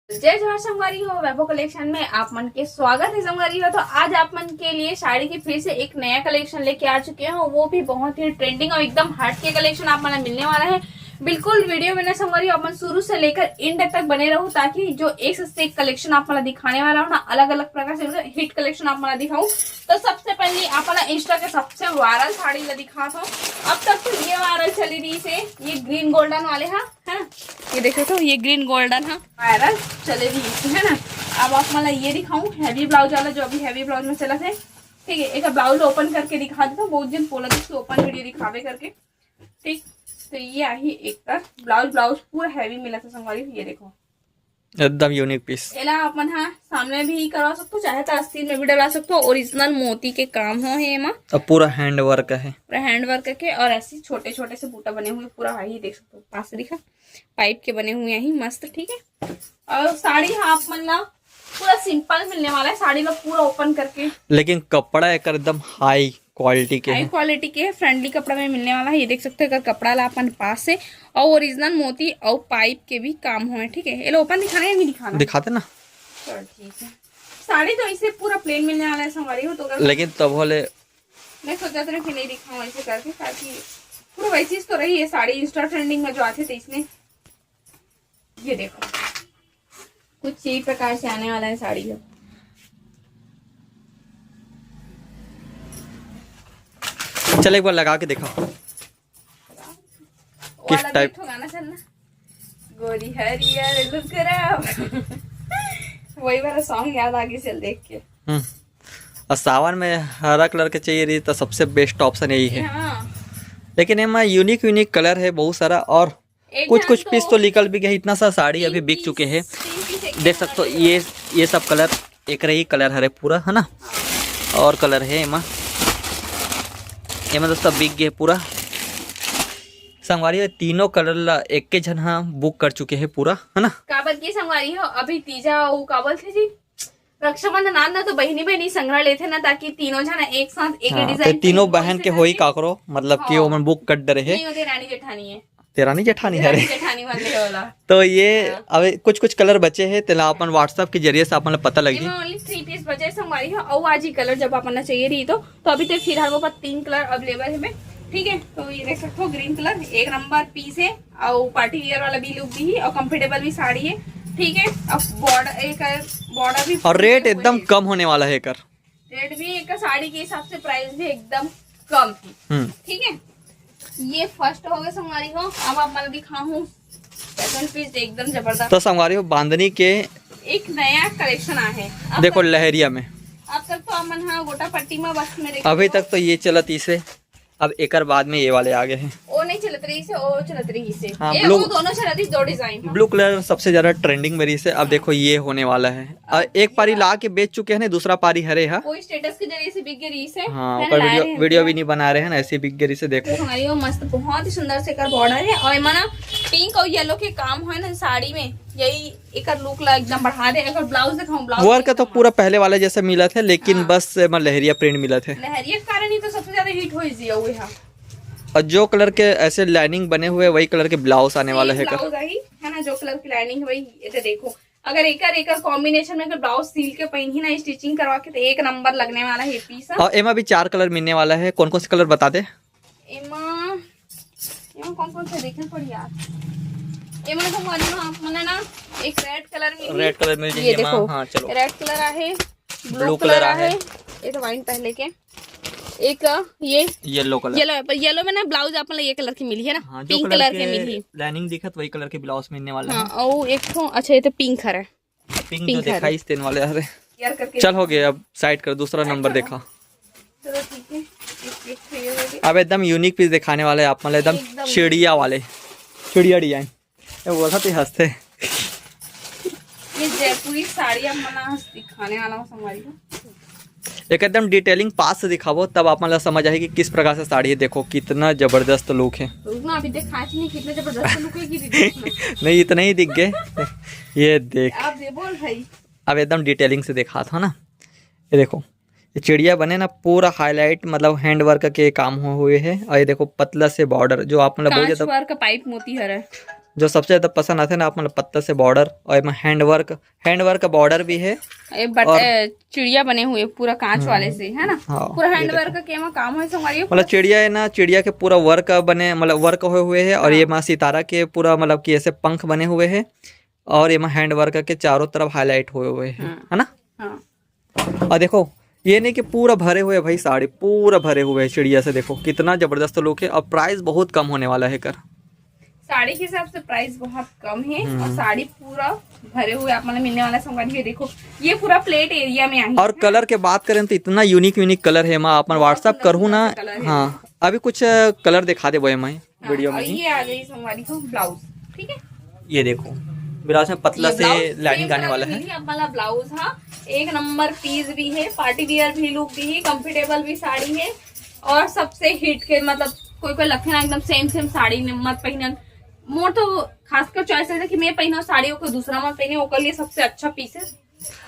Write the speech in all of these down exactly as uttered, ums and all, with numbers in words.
जय जोहार संगवारी हो, वैभव कलेक्शन में आप मन के स्वागत है संगवारी हो। तो आज आप मन के लिए साड़ी के फिर से एक नया कलेक्शन लेके आ चुके हो, वो भी बहुत ही ट्रेंडिंग और एकदम हट के कलेक्शन आप मन ला मिलने वाला है। बिल्कुल वीडियो में ना संगवारी हो, आप मन शुरू से लेकर एंड तक बने रहो, ताकि जो एक से एक कलेक्शन आप मन ला दिखाने वाला हो ना, अलग अलग प्रकार से हिट कलेक्शन आप मन ला दिखाऊं। तो सबसे पहले आप मन ला इंस्टा के सबसे वायरल साड़ी ला दिखात हूँ। अब तक तो ये वायरल चली रही से, ये ग्रीन गोल्डन वाले हा, है ना, ये देखो तो ये ग्रीन गोल्डन हा, वायरल चले रही से, है ना। अब आप मन ला ये दिखाऊं हैवी ब्लाउज वाला, जो अभी हैवी ब्लाउज में चला है, ठीक है। एक ब्लाउज ओपन करके दिखा देता हूँ, बहुत दिन बोला था ओपन वीडियो दिखावे करके, ठीक। तो ये आही एक ब्लाउज, ब्लाउज पूरा हैवी मिला था संगवारी, ये देखो। एकदम यूनिक पीस। एला अपन हा सामने भी करवा सकते हो, चाहे तो आस्तीन में भी डला सकते हो। ओरिजिनल मोती के काम हो है एमा, और पूरा हैंड वर्क है। पूरा हैंड वर्क के, और ऐसे छोटे छोटे से बूटा बने हुए पूरा, वही देख सकते हो, पास दिखा, पाइप के बने हुए हैं मस्त, ठीक है। और साड़ी हा आप मन ला पूरा सिंपल मिलने वाला है, साड़ी ला पूरा ओपन करके। लेकिन कपड़ा एकर एकदम हाई क्वालिटी के हाई है। क्वालिटी के है, फ्रेंडली कपड़ा में मिलने वाला है। ये देख सकते हो, अगर कपड़ा ला अपन पास से, और ओरिजिनल मोती और पाइप के भी काम हुए, ठीक है। ये लो ओपन दिखाना है, नहीं दिखाना? दिखाते ना। चल ठीक है, साड़ी तो इसे पूरा प्लेन मिलने वाला है संगवारी हो, तो अगर लेकिन तब होले मैं सोचा था कि नहीं दिखाऊं ऐसे करके, ताकि पूरा वही चीज तो रही है साड़ी, इंस्टा ट्रेंडिंग में जो आते थे इसने। ये देखो, कुछ यही प्रकार से आने वाला है साड़ी का। चल एक बार लगा के देखा। किस वाला टाइप? बीट होगा ना, चल ना। गोरी हरियर लुकरा। वही वाला सॉन्ग याद आ गई चल देख के। हम्म। और सावन में हरा कलर के चाहिए रही तो सबसे बेस्ट ऑप्शन यही है। हाँ। लेकिन एमा यूनिक यूनिक कलर है बहुत सारा, और एक कुछ कुछ पीस तो निकल भी गया। इतना सा साड़ी अभी बिक चुके हैं। देख सकते हो, ये ये सब कलर एक रही कलर हरे पूरा, है ना। और कलर है एमा, एमा दोस्तों बिक गए पूरा। संगवारी हो, तीनों कलर ला एक के झन हा बुक कर चुके हैं पूरा, है ना। काबर की संगवारी हो, अभी तीजा अउ का बोलथे जी, रक्षाबंधन आन ना, तो बहिनी बहिनी संगरा लेथे ना, ताकि तीनों झन एक साथ एक हाँ, डिजाइन तो तीनों बहन के होई काकरो, मतलब कि हाँ। ओमन बुक कर डरे है। नहीं, वो देरानी जेठानी है। देरानी जेठानी है रे। जेठानी वाले वाला। तो ये हाँ। अभी कुछ कुछ कलर बचे हैं, तेला अपन WhatsApp के जरिए से अपन ला पता लगी। एमा ओनली थ्री पीस बचे संगवारी हो, अउ आज ही कलर जब अपन ला चाहिए रही तो, तो अभी तो फिलहाल वो पर तीन कलर अवेलेबल है, ठीक है। तो ये देख सकते हो, ग्रीन कलर एक नंबर पीस है, और पार्टी वियर वाला भी लुक भी है, और कंफर्टेबल भी साड़ी है, ठीक है। अब बॉर्डर एक बॉर्डर भी और रेट एकदम कम होने वाला है एकर। रेट भी एक साड़ी के हिसाब से प्राइस भी एकदम कम है, हम्म। ठीक है। ये फर्स्ट हो गए संगवारी हो। अब आप मन दिखाऊं फैशन पीस एकदम जबरदस्त। तो संगवारी हो, बांधनी के एक नया कलेक्शन आया है। अब देखो तक, लहरिया में। अब तक तो आप मन हाँ गोटा पट्टी में बस में देखो। अभी तक तो ये चलत इसे, अब एकर बाद में ये वाले आ गए हैं। वो नहीं चलत रही से, वो चलत रही से। हाँ, ये blue, वो दोनों चलत रही, दो डिजाइन। Blue colour सबसे ज्यादा ट्रेंडिंग में रही से। अब हाँ। देखो ये होने वाला है, और एक पारी ला के बेच चुके हैं, दूसरा पारी हरे हा। कोई स्टेटस के जरिए से बिक गई रही से। हाँ, ऊपर वीडियो भी नहीं बना रहे हैं ना, ऐसे बिक गई रही से। देखो हमारी वो मस्त, बहुत ही सुंदर से एकर बॉर्डर है, और एमा ना पिंक और येलो के काम है ना साड़ी में, यही एकर लुक ला एकदम बढ़ा दे। अगर ब्लाउज दिखाऊं, ब्लाउज वर्क तो पूरा पहले वाला जैसा मिला था, लेकिन हाँ। बस एमा लहरिया प्रिंट मिला था। लहरिया के कारण ही तो सबसे ज्यादा हिट होई जिया हुए है। और जो कलर के ऐसे लाइनिंग बने हुए, वही कलर के ब्लाउज आने वाला है। ब्लाउज आई है ना, जो कलर की लाइनिंग वही। ये तो देखो, अगर एकर एकर कॉम्बिनेशन में अगर ब्लाउज सिल के पहनी ना, स्टिचिंग करवा के, तो एक नंबर लगने वाला है पीस। और एमा भी चार कलर मिलने वाला है। कौन कौन से कलर बता दे? एमा एमा कौन कौन से देखे पड़ी यार। एमा तो वाली में आप मने ना एक रेड कलर में, रेड कलर मिल जाएगी। हाँ चलो, रेड कलर आहे, ब्लू कलर आहे, ये तो वाइन पहले के। एक ये येलो कलर। येलो है, पर येलो में ना ब्लाउज आप ये कलर की मिली है ना, हाँ, पिंक कलर के मिली। लाइनिंग दिखत वही कलर के ब्लाउज मिलने वाला है। और एक तो अच्छा, ये तो पिंक हरा है। पिंक जो देखा इस तीन वाले हरे। चल हो गया, अब साइड कर, दूसरा नंबर देखा। चलो ठीक है, एक, एक तो ये हो गया। अब एकदम यूनिक पीस दिखाने वाले आप, मतलब एकदम एकदम। चिड़िया वाले, चिड़िया डिजाइन। ये बोला तो हंसते। ये जयपुरी साड़ी आप मना दिखाने वाला हूँ संगवारी को। एक एकदम डिटेलिंग पास से दिखाबो, तब आप मतलब समझ आही कि किस प्रकार से साड़ी है। देखो कितना जबरदस्त लुक है। रुक ना, अभी दिखा नहीं कितना जबरदस्त लुक है कि दीदी। नहीं, इतना ही दिख गए। ये देख, अब ये बोल भाई। अब एकदम डिटेलिंग से दिखात हो ना। ये देखो, ये चिड़िया बने ना, पूरा हाईलाइट, मतलब हैंड वर्क के काम हुए है। और ये देखो पतला से बॉर्डर, जो आप मतलब बहुत ज्यादा वर्क, पाइप मोती हरा है। जो सबसे ज्यादा पसंद आथे ना आप मन ला, पत्ता से बॉर्डर और एमा हैंड वर्क, हैंड वर्क का बॉर्डर भी है। ये बट और ए, चिड़िया बने हुए पूरा कांच वाले से, है ना? हाँ, पूरा ये हैंड देखो। वर्क के एमा काम है संगवारी हो। मतलब चिड़िया है ना, चिड़िया के पूरा वर्क बने, मतलब वर्क हुए हुए है। और ये माँ सितारा के पूरा मतलब कि ऐसे पंख बने हुए है और ये माँ हैंड वर्क के चारों तरफ हाईलाइट हुए हुए है, हाँ। है ना? हाँ, और देखो, ये नहीं कि पूरा भरे हुए है भाई, साड़ी पूरा भरे हुए है चिड़िया से। देखो कितना जबरदस्त लुक है। और प्राइस बहुत कम होने वाला है कर। साड़ी के हिसाब से प्राइस बहुत कम है और साड़ी पूरा भरे हुए आप मतलब मिलने वाला है संगवारी। ये देखो, ये पूरा प्लेट एरिया में आई और कलर के बात करें तो इतना यूनिक यूनिक कलर है माँ, अपन व्हाट्सअप करूँ ना। कलर है। हाँ, अभी कुछ कलर दिखा दे बोए मैं वीडियो और में ही। ये आ गई संगवारी हो ब्लाउज, ठीक है। ये देखो, ब्लाउज में पतला ये से ब्लाउज लाइनिंग same आने colour वाला में है। मिली, अब वाला ब्लाउज, हाँ, एक नंबर पीस भी है, पार्टी वियर भी लुक भी है, कंफर्टेबल भी साड़ी है। और सबसे हिट के मतलब कोई कोई लगथे ना एकदम सेम सेम साड़ी में मत पहनन। मोर तो खासकर चॉइस है कि मैं पहनो साड़ी और कोई दूसरा मत पहने, ओकर लिए सबसे अच्छा पीस है,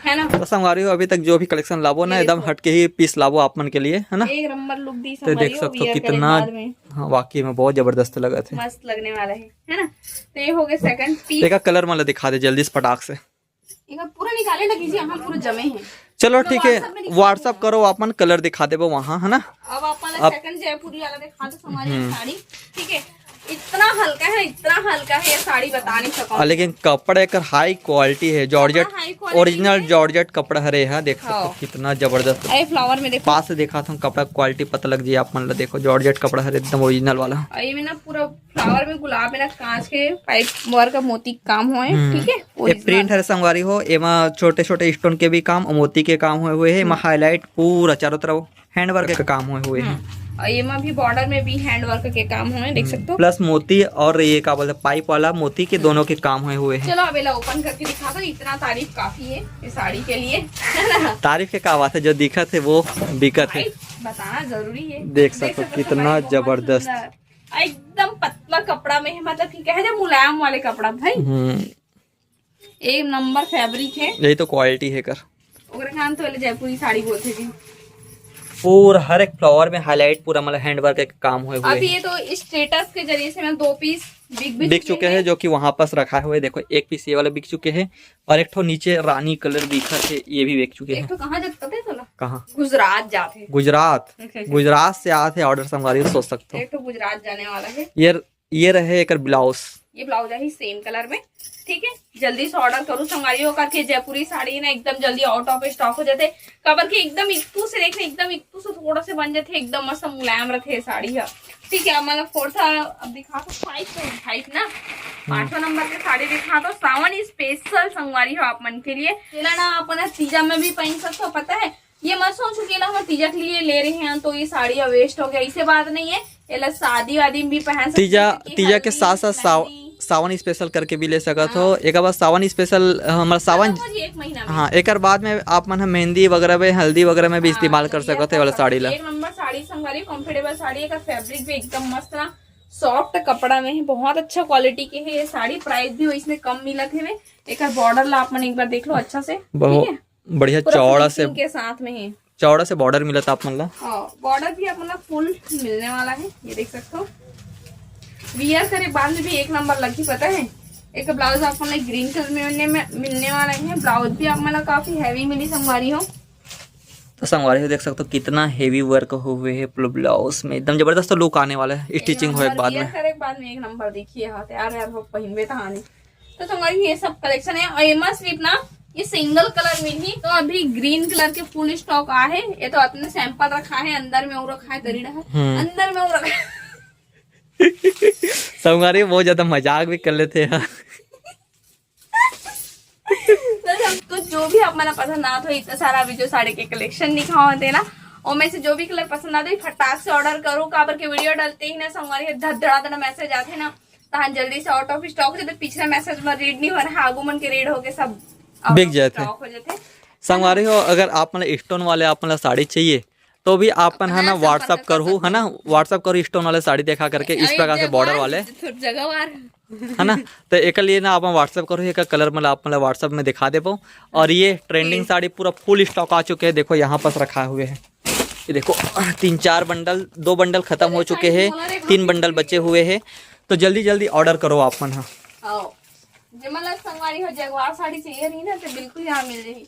है ना? तो संगवारी हो, अभी तक जो भी कलेक्शन लाबो ना, ये एकदम देखो। हटके ही पीस लाबो आप मन के लिए, है ना? एक नंबर लुक दी तो देख संगवारी हो, सकते हो wear करे कितना, बाद में हाँ, वाकई में बहुत जबरदस्त लगा थे। मस्त लगने वाला है, है ना? तो ये हो गया सेकंड पीस। एक कलर मतलब दिखा दे जल्दी से फटाक से। एक पूरा निकाले ना कीजिए, हम पूरा जमे हैं। चलो तो ठीक है, WhatsApp में दिखा व्हाट्सअप करो, अपन कलर दिखा देबो वहाँ, है ना? अब आप वाला अब- सेकंड जयपुरी वाला दिखा दो हमारी साड़ी, ठीक है। इतना हल्का है, इतना हल्का है ये साड़ी, बता नहीं सकूँ। और लेकिन कपड़ा एक हाई क्वालिटी है, जॉर्जेट, high quality ओरिजिनल है। जॉर्जेट कपड़ा हरे है। देख सकते हो हाँ। कितना जबरदस्त। अरे फ्लावर में देखो, पास से दिखा था कपड़ा क्वालिटी पता लग जाए आप मन ला। देखो जॉर्जेट कपड़ा हरे एकदम ओरिजिनल वाला। और ये में ना पूरा फ्लावर में गुलाब में ना कांच के पाइप वर्क का मोती काम हुए, हम्म। ठीक है। ये प्रिंट हरे संगवारी हो, एमा छोटे छोटे स्टोन के भी काम और मोती के काम हुए हुए है। एमा हाईलाइट पूरा चारों तरफ हैंड वर्क के काम हुए हुए हैं। और ये में भी बॉर्डर में भी हैंड वर्क के काम हुए, देख सकते हो। प्लस मोती और ये का बोलते पाइप वाला मोती के दोनों के काम हुए हुए हैं। चलो अब एला ओपन करके दिखा दो, इतना तारीफ काफी है इस साड़ी के लिए। तारीफ के का बात है, जो दिखत है वो बिकत है। भाई, बताना जरूरी है। देख सकते हो कितना भाई, बहुत जबरदस्त। सुंदर। एकदम पतला कपड़ा में है, मतलब कि कहे जाए मुलायम वाले कपड़ा भाई। हम्म, एक नंबर फैब्रिक है। यही तो क्वालिटी है कर। ओकरे खान तो वाले जयपुरी साड़ी बोलते थे। पूरा हर एक फ्लावर में हाईलाइट पूरा मतलब हैंड वर्क के काम हुए हुए अभी हैं। ये तो स्टेटस के जरिए से मैं दो पीस बिक भी बिक चुके हैं, जो कि वहां पास रखा हुआ है। देखो एक पीस ये वाला बिक चुके हैं और एक ठो नीचे रानी कलर दिखा थे, ये भी बिक चुके एक हैं। तो कहाँ जाते पता है तोला? कहाँ? गुजरात जाते। गुजरात। गुजरात से आते ऑर्डर संगवारी हो, सोच सकते हो। एक तो गुजरात जाने वाला है। ये ये रहे एक ब्लाउज। ये ब्लाउज है सेम कलर में, ठीक है। जल्दी से ऑर्डर करो संगवारी हो, करके जयपुरी साड़ी ना एकदम जल्दी आउट ऑफ स्टॉक हो जाते। काबर के एकदम इतू से देख, एकदम इतू से थोड़ा से बन जाते, एकदम मस्त मुलायम रहते साड़ी है, ठीक है। मतलब फोर्थ अब दिखा तो फाइव, फाइव ना, पांचवा नंबर के साड़ी दिखा तो सावन स्पेशल संगवारी हो आप मन के लिए। तेला ना अपन तीजा में भी पहन सकते हो, पता है। ये मत सोचो कि ना हम तीजा के लिए ले रहे हैं तो ये साड़ी वेस्ट हो गया, इसे बात नहीं है। एला शादी वादी में भी पहन सकते तीजा हैं, क्योंकि तीजा के हल्दी, साथ साथ साव, मेहंदी, सावन स्पेशल करके भी ले सकत हो। एक बार सावन स्पेशल हमारा सावन, खत्म हो जाए एक महीना में। हाँ, एक बार बाद में आप मन ह मेहंदी वगैरह में, हल्दी वगैरह में भी इस्तेमाल कर सकत हो ये वाला साड़ी ला। एक नंबर साड़ी संगवारी, कंफर्टेबल साड़ी, एकर फैब्रिक भी एकदम मस्त ना, सॉफ्ट कपड़ा में है, बहुत अच्छा क्वालिटी के है ये साड़ी। प्राइस भी इसमें कम मिलत है। एकर बॉर्डर ला आप मन एक बार देख लो अच्छा से, बहुत ठीक है? बढ़िया पूरा चौड़ा finishing से, के साथ में है। चौड़ा से बॉर्डर मिलत आप मन ला। हाँ, बॉर्डर भी आप मन ला फुल मिलने वाला है, ये देख सकते हो। वियर करे बाद में भी एक नंबर लगी, पता है। एक ब्लाउज आप मन ला ग्रीन कलर में मिलने, में मिलने वाला है। ब्लाउज भी आप मन ला काफी हैवी मिली संगवारी हो। तो संगवारी हो देख सकते हो कितना हेवी वर्क हुए हुए है पूरा ब्लाउज में, एकदम जबरदस्त लुक आने वाला है स्टिचिंग होए के बाद वियर में। करे के बाद में एक नंबर दिखिए, हाँ, तैयार यार हो पहिनबे तहानी। तो संगवारी ये सब कलेक्शन है। और एमा सिर्फ ना ये सिंगल कलर मिलही, तो अभी ग्रीन कलर के फुल स्टॉक आ है। ये तो अपने सैंपल रखा है, अंदर में और रखा है, दरी रहा है, हम्म। अंदर में और रखा है। संगवारी बहुत ज्यादा मजाक भी कर लेते हैं। तो जो भी आप मन ला पसंद आत हो, इतना सारा अभी जो साड़ी के कलेक्शन दिखावत है ना, ओमे से जो भी कलर पसंद आत हो, फटाक से ऑर्डर करो। काबर के वीडियो डालते ही ना संगवारी धड़ धड़ा धड़ मैसेज आते ना, तहान जल्दी से आउट ऑफ स्टॉक हो जाते। पिछला मैसेज में रीड नहीं हो रहा, आगू मन के रीड होके सब out बिक of जाते। stock हो जाते। संगवारी हो, अगर आप मन स्टोन वाले आप मन ला साड़ी चाहिए तो भी आप मन है ना संपर्क व्हाट्सअप कर करू, सकते है ना, व्हाट्सअप करू स्टोन वाले साड़ी दिखा करके इस प्रकार से बॉर्डर वाले, जगह वार। है ना। तो एक लिए ना आप व्हाट्सअप करू, एक कलर मतलब आप मन ला व्हाट्सअप में दिखा देबो। और ये ट्रेंडिंग साड़ी पूरा फुल स्टॉक आ चुके हैं। देखो यहाँ पास रखा हुए है, ये देखो तीन चार बंडल, दो बंडल खत्म हो चुके हैं, तीन बंडल बचे हुए हैं। तो जल्दी जल्दी ऑर्डर करो आप मन हा। आओ, जेमन ला संगवारी हो जैगवार साड़ी चाहिए रही ना, तो बिल्कुल यहाँ मिल जाही।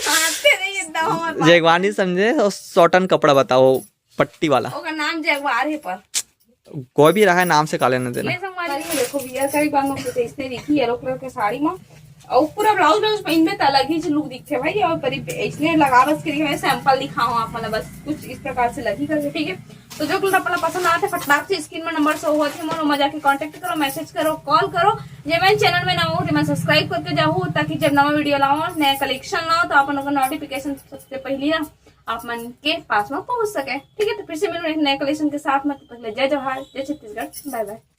आते नहीं इतना हमारे पास। जैगवार नहीं समझे, वो सॉटन कपड़ा बताओ, पट्टी वाला। ओकर नाम जैगवार है पर। कोई भी रहा है, नाम से का लेना देना। ये संगवारी में देखो, वियर करे के बाद में कुछ इसने दिखी येलो कलर के साड़ी में, और पूरा ब्लाउज ब्लाउज पहनबे त अलग ही लुक दिखते भाई। और पर इसने लगा बस के मैं सैंपल दिखाऊँ आप, मतलब बस कुछ इस प्रकार से लगी करके, ठीक है। तो जो कलर अपना पसंद आते फटाक से स्क्रीन में नंबर शो होते हैं, मोर मजा के कॉन्टैक्ट करो, मैसेज करो, कॉल करो। जे मैं चैनल में ना हो तो मैं सब्सक्राइब करके जाऊँ, ताकि जब नवा वीडियो लाओ, नया कलेक्शन लाओ, तो आप लोग का नोटिफिकेशन सबसे पहले ना आप मन के पास में पहुंच सके, ठीक है। तो फिर से मिलूँ एक नए कलेक्शन के साथ में, तब तक ले जय जोहार, जय छत्तीसगढ़, बाय बाय।